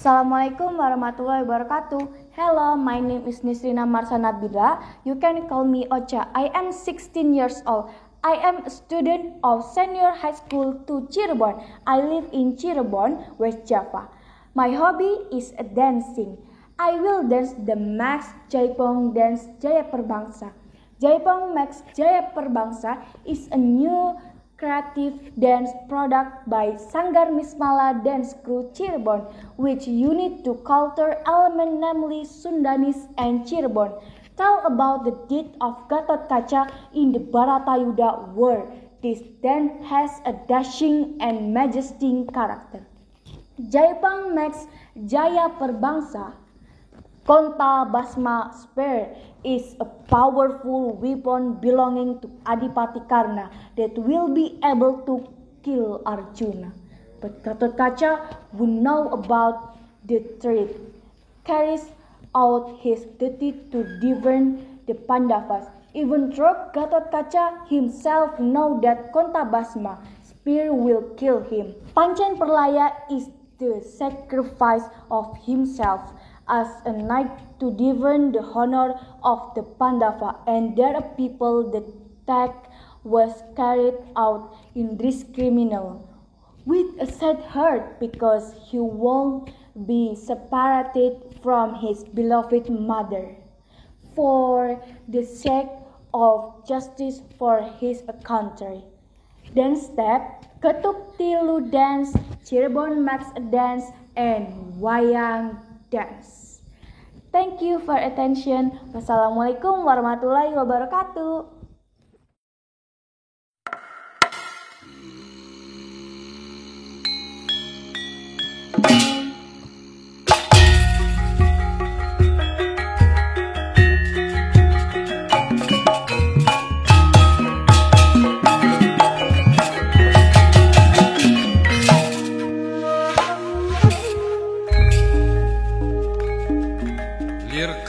Assalamualaikum warahmatullahi wabarakatuh. Hello, my name is Nisrina Marsana Bila. You can call me Ocha. I am 16 years old. I am a student of senior high school to Cirebon. I live in Cirebon, West Java. My hobby is dancing. I will dance the Max Jaipong Dance Jaya Perbangsa. Jaipong Max Jaya Perbangsa is a new creative dance product by Sanggar Mismala Dance Crew Cirebon, which unit to culture element namely Sundanese and Cirebon. Tell about the deed of Gatotkaca in the Bharatayuda War. This dance has a dashing and majestic character. Jaipong Max Jaya Perbangsa Konta Basma Spear is a powerful weapon belonging to Adipati Karna that will be able to kill Arjuna. But Gatotkaca, who know about the threat, carries out his duty to defend the Pandavas. Even though Gatotkaca himself know that Konta Basma Spear will kill him. Pancen Perlaya is the sacrifice of himself as a knight to defend the honor of the Pandava and their people. The attack was carried out in this criminal with a sad heart because he won't be separated from his beloved mother for the sake of justice for his country. Dance step, Ketuk Tilu dance, Cirebon Max dance, and Wayang dance. Thank you for attention. Wassalamualaikum warahmatullahi wabarakatuh.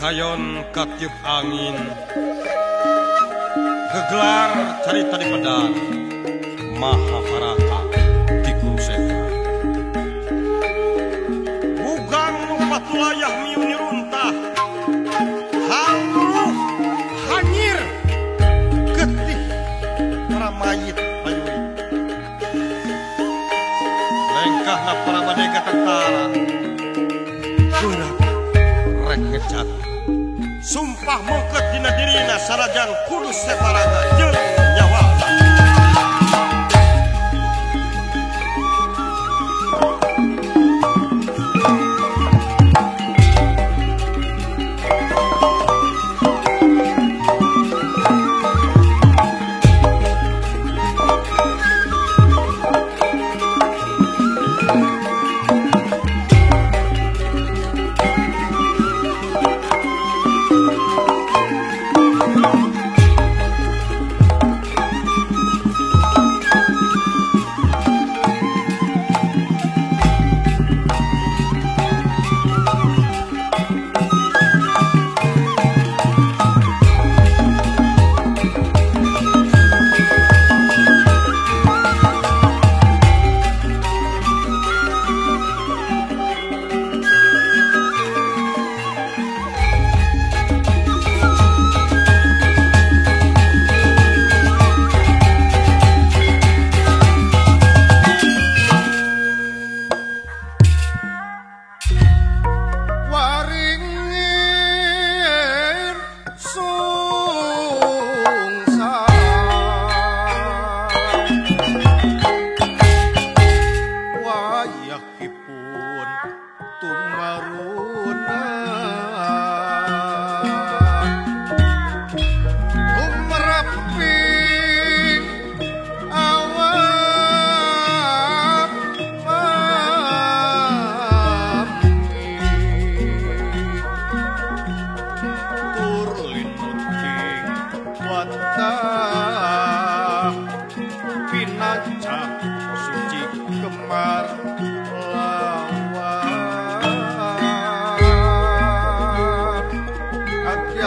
Kayon katiup angin, gegelar carita di pedang, Mahabharata di Kurusetra. Bugang mupatulayah miuni runtah, haluh hanyir, getih para mayit bayuri. Lengkahna para badega tentara, berat rek ngecat. Sumpah mengket dina dirina sarajan kudu separata jeung nyawa.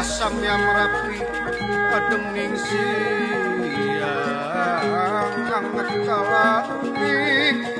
Samyam rapi ademing siang anget kalati.